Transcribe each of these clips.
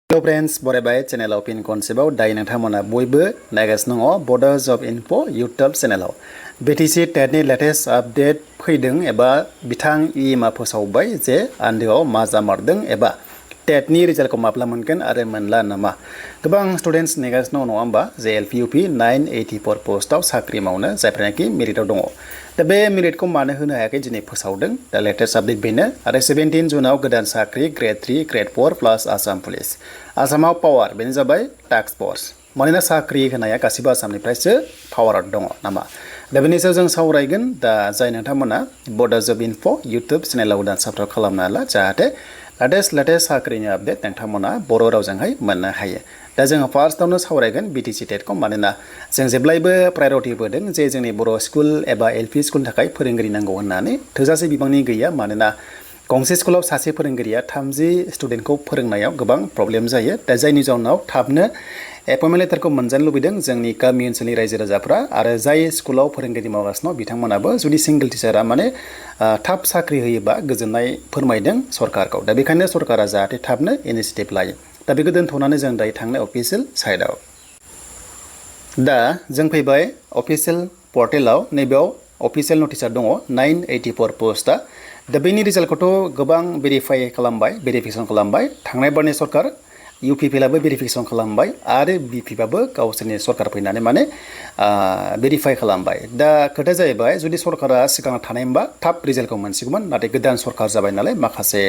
Hello friends, बरायबाय चेनेलाव pin कनसेप्टआव दायो नोंथांमोना बयबो नायगासिनो दङ बर्डार्स अफ इनफो इउट्यूब चेनेलाव BTC TET नि लेटेस्ट आपडेट फैदों एबा बिथां इमा फोसावबाय जे आन्दोआव मा जामारदों एबा TET नि रिजाल्टखौ माब्ला मोनगोन आरो मोनला नामा गोबां स्टुडेन्टस नेगासिनो नङा होमबा जे LPUP 984 पोस्टआव साख्रि मावनो जायफ्रानाखि मेरिटआव दङ दा बे मेरिटखौ मानो होनो हायाखै दिनै फोसावदों दा लेटेस्ट आपडेट बेनो आरो 17 जुनाव गोदान साख्रि Gr-3 Gr-4 plus Assam police आसामाव पावार बेनो जाबाय टास्क फोर्स मानोना साख्रि होनाया गासिबो आसामनिफ्रायसो पावाराव दङ नामा दा बेनि सायाव जों सावरायगोन दा जाय नोंथांमोना बर्डार्स अफ इनफो इउट्यूब चेनेलाव गोदान साबस्क्राइब खालामना ला जाहाथे लेटेस्ट साख्रिनि आपडेट नोंथांमोना बर' रावजोंहाय मोननो हायो दा जोङो फार्स्टआवनो सावरायगोन BTC TET खौ मानोना जों जेब्लायबो प्रायोरिटी होदों जे जोंनि बर' स्कुल एबा LP स्कुलनि थाखाय फोरोंगिरि नांगौ होननानै थोजासे बिबांनि गैया मानोना गंसे स्कुलाव सासे फोरोंगिरिया 30 स्टुडेन्टखौ फोरोंनायाव गोबां प्रब्लेम जायो दा जायनि जाउनाव थाबनो एपइन्टमेन्ट लेटारखौ मोनजानो लुबैदों जोंनि गामि ओनसोलनि रायजो राजाफ्रा आरो जाय स्कुलाव फोरोंगिरि मावगासिनो बिथांमोनाबो जुदि सिंगल टिचारा माने थाब साख्रि होयोबा गोजोननाय फोरमायदों सरकारखौ दा बेखायनो सरकारा जाहाथे थाबनो इनिशिएटिभ लायो दा बेखौ दोनथ'नानै जों दायो थांनो अफिसियेल साइडआव दा जों फैबाय अफिसियेल पर्टेलाव नैबेयाव अफिसियेल नटिसआ दङ 984 पोस्टआ दा बेनि रिजाल्टखौथ' गोबां भेरिफिकेसन खालामबाय थांनाय बारनि सरकार UPPलाबो भेरिफिकेसन खालामबाय आरो BPबाबो गावसोरनि सरकार फैनानै माने भेरिफाइ खालामबाय दा खोथाया जाहैबाय जुदि सरकारा सिगाङाव थानायमोनबा थाब रिजाल्टखौ मोनसिगौमोन नाथाय गोदान सरकार जाबाय नालाय माखासे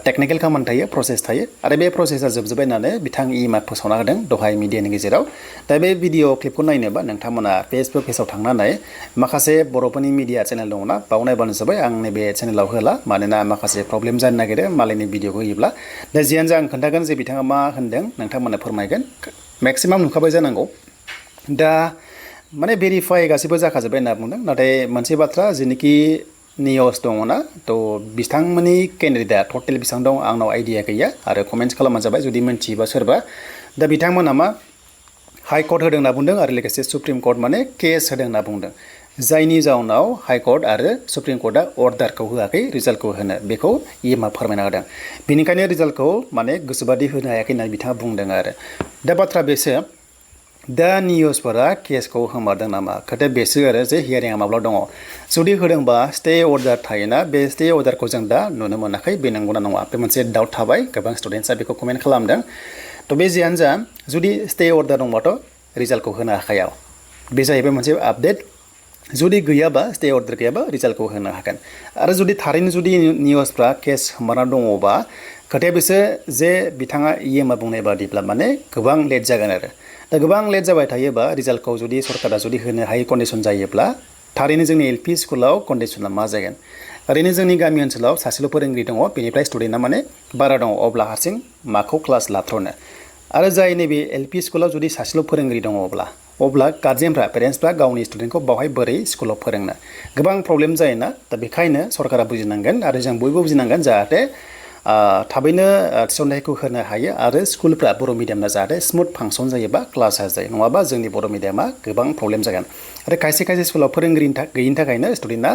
टेकनिकेल खामानि थायो प्रसेस थायो आरो बे प्रसेसा जोबजोब्बाय होननानै बिथां इमा फोसावना होदों दहाय मिडियानि गेजेराव दा बे भिडिअ क्लिपखौ नायनोबा नोंथांमोना फेसबुक पेजाव थांनानै माखासे बर'फोरनि मिडिया चेनेल दङना बाव नायबानो जाबाय आं नैबे चेनेलाव होला मानोना माखासे प्रब्लेम जानो नागिरो मालायनि भिडिअखौ होयोब्ला दा जियानो जा आं खोन्थागोन जे बिथाङा मा होनदों नोंथांमोना फोरमायगोन मेक्सिमाम नुखाबाय जानांगौ दा माने भेरिफाइ गासिबो जाखाजोब्बाय होनना बुंदों नाथाय मोनसे बाथ्रा जेनोखि निउस दङना थ' बिथांमोननि केन्डिडेटआ टटेल बेसेबां दं आंनाव आइडिया गैया आरो कमेन्ट्स खालामबानो जाबाय जुदि मिन्थियोबा सोरबा दा बिथांमोना मा हाइ कर्ट होदों होनना बुंदों आरो लोगोसे सुप्रिम कर्ट माने केस होदों होनना बुंदों जायनि जाउनाव हाइ कर्ट आरो सुप्रिम कर्टआ अर्डारखौ होआखै रिजाल्टखौ होनो बेखौ इमा फोरमायना होदों बेनिखायनो रिजाल्टखौ माने गोसोबादि होनो हायाखै होननानै बिथाङा बुंदों आरो दा बाथ्रा बेसो दा निउसफोरा केसखौ होमारदों नामा खोथाया बेसो आरो जे हियारिंआ माब्ला दङ जुदि होदोंबा स्टे अर्डार थायोना बे स्टे अर्डारखौ जों दा नुनो मोनाखै बे नंगौना नङा बे मोनसे डाउट थाबाय गोबां स्टुडेन्टसा बेखौ कमेन्ट खालामदों थ' बे जियानो जा जुदि स्टे अर्डार दंबाथ' रिजाल्टखौ होनो हाखाया बे जाहैबाय मोनसे आपडेट जुदि गैयाबा स्टे अर्डार गैयाबा रिजाल्टखौ होनो हागोन आरो जुदि थारैनो जुदि निउसफ्रा केस होमारना दङबा खोथाया बेसो जे बिथाङा इएमआ बुंनाय बादिब्ला माने गोबां लेट जागोन आरो दा गोबां लेट जाबाय थायोबा रिजाल्टखौ जुदि सरकारा जुदि होनो हायै कन्डिसन जायोब्ला थारैनो जोंनि LP स्कुलाव कन्डिसना मा जागोन ओरैनो जोंनि गामि ओनसोलाव सासेल' फोरोंगिरि दङ बेनिफ्राय स्टुडेन्टआ माने बारा दङ अब्ला हारसिं माखौ क्लास लाथ्र'नो आरो जाय नैबे LP स्कुलाव जुदि सासेल' फोरोंगिरि दङ अब्ला गार्जेनफ्रा पेरेन्टसफ्रा गावनि स्टुडेन्टखौ बावहाय बोरै स्कुलाव फोरोंनो गोबां प्रब्लेम जायोना दा बेखायनो सरकारा बुजिनांगोन आरो जों बयबो बुजिनांगोन जाहाथे थाबैनो थिसननायखौ होनो हायो आरो स्कुलफ्रा बर' मिडियामना जाहाथे स्मुथ फांसन जायोबा क्लास जायो नङाबा जोंनि बर' मिडियामा गोबां प्रब्लेम जागोन आरो खायसे स्कुलाव फोरोंगिरि गैयिनि थाखायनो स्टुडेन्टआ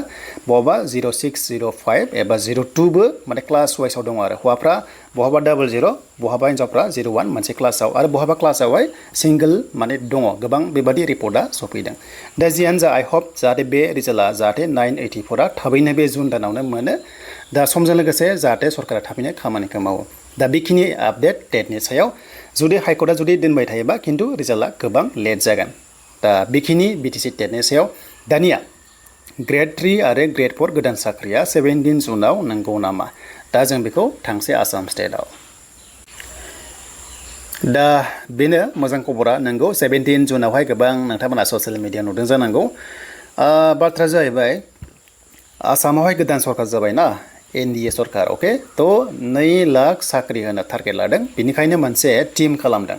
बहाबा 06 05 एबा 02बो माने क्लास वाइसआव दङ आरो हौवाफ्रा बहाबा 00 बहाबा हिन्जावफ्रा 01 मोनसे क्लासआव आरो बहाबा क्लासआवहाय सिंगल माने दङ गोबां बेबादि रिपर्टआ सफैदों दा जियानो जा आइ हप जाहाथे बे रिजाल्टआ जाहाथे 984आ थाबैनो बे जुन दानावनो मोनो दा समजों लोगोसे जाहाथे सरकारा थाबैनो खामानिखौ मावो दा बेखिनि आपडेट टेटनि सायाव जुदि हाइकर्टआ जुदि दोनबाय थायोबा खिन्थु रिजाल्टआ गोबां लेट जागोन दा बेखिनि BTC टेटनि सायाव दानिया Gr-3 आरो Gr-4 गोदान साख्रिया 17 जुनाव नंगौ नामा दा जों बेखौ थांसै आसाम स्टेटआव दा बेनो मोजां खबरा नंगौ 17 जुनावहाय गोबां नोंथांमोना ससियेल मिडिया नुदों जानांगौ बाथ्रा जाहैबाय आसामावहाय गोदान सरकार जाबायना NDA सरकार अके थ' 2 लाख साख्रि होनो टारगेट लादों बेनिखायनो मोनसे टीम खालामदों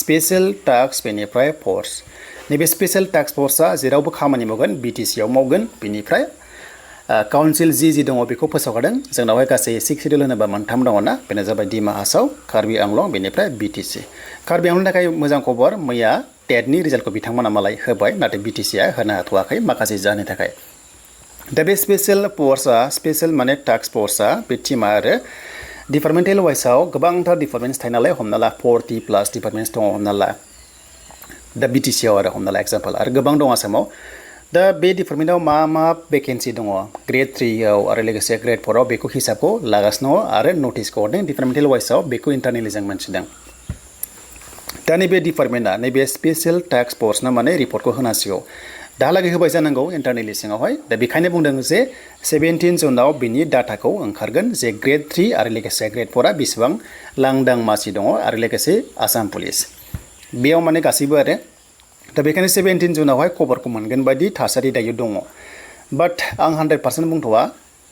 स्पेशल टास्क बेनिफ्राय फर्स नैबे स्पेशल टास्क फर्सआ जेरावबो खामानि मावगोन BTCआव मावगोन बेनिफ्राय काउन्सिल जि दङ बेखौ फोसावखादों जोंनावहाय गासै 6 सिडिउल होनोबा 3 दङ ना बेनो जाबाय डिमा हासाव कार्बि आंलं बेनिफ्राय BTC कार्बि आंलंनि थाखाय मोजां खबर मैया टेटनि रिजाल्टखौ बिथांमोना मालाय होबाय नाथाय BTCआ होनो हाथ'वाखै माखासे जाहोननि थाखाय दा बे स्पेशल फर्सआ स्पेशल माने टास्क फर्सआ बे टीमा आरो डिपार्टमेन्टेल वाइसआव गोबांथार डिपार्टमेन्ट्स थायो नालाय हमना ला 40+ डिपार्टमेन्ट्स दङ हमना ला दा BTC आव आरो हमना ला एग्जाम्पल आरो गोबां दं आसामाव दा बे डिपार्टमेन्टआव मा भेकेन्सि दङ ग्रेड 3 आव आरो लोगोसे ग्रेड 4 आव बेखौ हिसाबखौ लागासिनो दङ आरो नटिसखौ हरदों डिपार्टमेन्टेल वाइसआव बेखौ इन्टारनेलि जों मोनथिदों दा नैबे डिपार्टमेन्टआ नैबे स्पेशल टास्क फर्सना माने रिपर्टखौ होनांसिगौ दाहालागै होबाय जानांगौ इन्टारनेलि सिङावहाय दा बेखायनो बुंदों जे 17 जुनाव बिनि डाटाखौ ओंखारगोन जे ग्रेड 3 आरो लोगोसे ग्रेड 4 आ बेसेबां लांदां मासि दङ आरो लोगोसे आसाम पुलिस बेयाव माने गासैबो आरो दा बेखायनो 17 जुनावहाय खबरखौ मोनगोन बायदि थासारि दायो दङ बाट आं 100% बुंथ'वा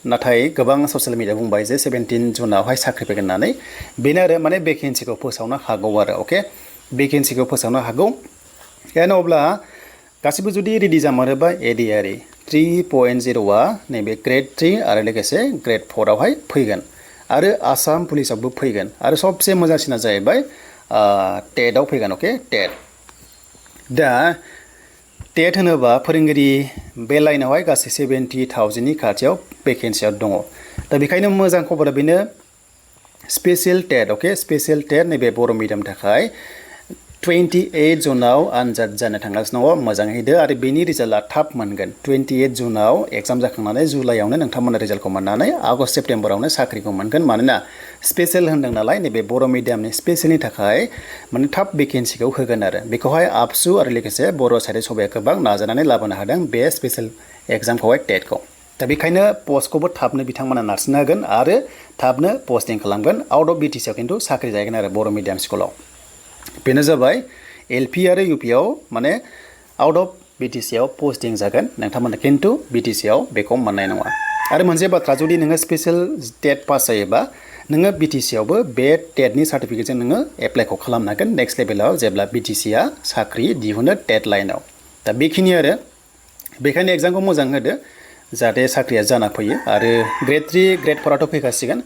नाथाय गोबां ससियेल मिडिया बुंबाय जे 17 जुनावहाय साख्रि फैगोन होननानै बेनो आरो माने भेकेन्सिखौ फोसावनो हागौ आरो अके भेकेन्सिखौ फोसावनो हागौ यानो अब्ला गासिबो जुदि रेडि जामारोबा एडिआरइ 3.0 आ नैबे ग्रेड 3 आरो लोगोसे ग्रेड 4 आवहाय फैगोन आरो आसाम पुलिसावबो फैगोन आरो सबसे मोजांसिना जाहैबाय TET आव फैगोन अके TET दा TET होनोबा फोरोंगिरि बे लाइनावहाय गासै 70,000 नि खाथियाव भेकेन्सिया दङ दा बेखायनो मोजां खबरा बेनो स्पेशल TET अके स्पेशल TET नैबे बर' मिडियामनि थाखाय 28 जुनाव आनजाद जानो थांगासिनो दङ मोजाङै होदो आरो बेनि रिजाल्टआ थाब मोनगोन 28 जुनाव एग्जाम जाखांनानै जुलाइआवनो नोंथांमोना रिजाल्टखौ मोननानै आगस्ट सेप्तेम्बरावनो साख्रिखौ मोनगोन मानोना स्पेशल होनदों नालाय नैबे बर' मिडियामनि स्पेशलनि थाखाय माने थाब भेकेन्सिखौ होगोन आरो बेखौहाय आबसु आरो लोगोसे बर' साइड सबाया गोबां नाजानानै लाबोनो हादों बे स्पेशल एग्जामखौहाय टेटखौ दा बेखायनो पस्टखौबो थाबनो बिथांमोना नारसिननो हागोन आरो थाबनो पस्टिं खालामगोन आउट अफ BTC आव खिन्थु साख्रि जाहैगोन आरो बर' मिडियाम स्कुलाव बेनो जाबाय LP आरो UP आव माने आउट अफ BTC आव पस्टिं जागोन नोंथांमोना खिन्थु BTC आव बेखौ मोननाय नङा आरो मोनसे बाथ्रा जुदि नोङो स्पेशल TET पास जायोबा नोङो BTC आवबो बे TETनि सार्टिफिकेटजों नोङो एप्लाइखौ खालामनो हागोन नेक्स्ट लेभेलाव जेब्ला BTC आ साख्रि दिहुनो TET लाइनाव दा बेखिनि आरो बेखायनो एग्जामखौ मोजां होदो जाहाथे साख्रिया जाना फैयो आरो ग्रेड 3 ग्रेड 4 आथ' फैखासिगोन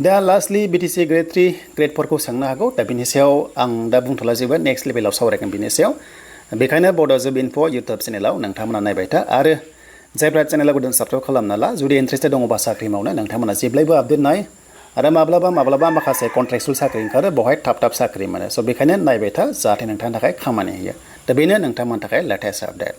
दा लास्टलि BTC ग्रेड 3 ग्रेड 4 खौ सोंनो हागौ दा बिनि सायाव आं दा बुंथ'ला जेबो नेक्स्ट लेभेलाव सावरायगोन बिनि सायाव बेखायनो बड'जब इनफ' इउटुब चेनेलाव नोंथांमोना नायबाय था आरो जायफ्रा चेनेलखौ जों साबस्क्राइब खालामना ला जुदि इन्ट्रेस्टेड दङबा साख्रि मावनो नोंथांमोना जेब्लायबो आपडेट नाय आरो माब्लाबा माखासे कन्ट्रेक्चुवेल साख्रि ओंखारो बेवहाय थाब साख्रि मोनो स' बेखायनो नायबाय था जाहाथे नोंथांनि थाखाय खामानि होयो दा बेनो नोंथांमोननि थाखाय लेटेस्ट आपडेट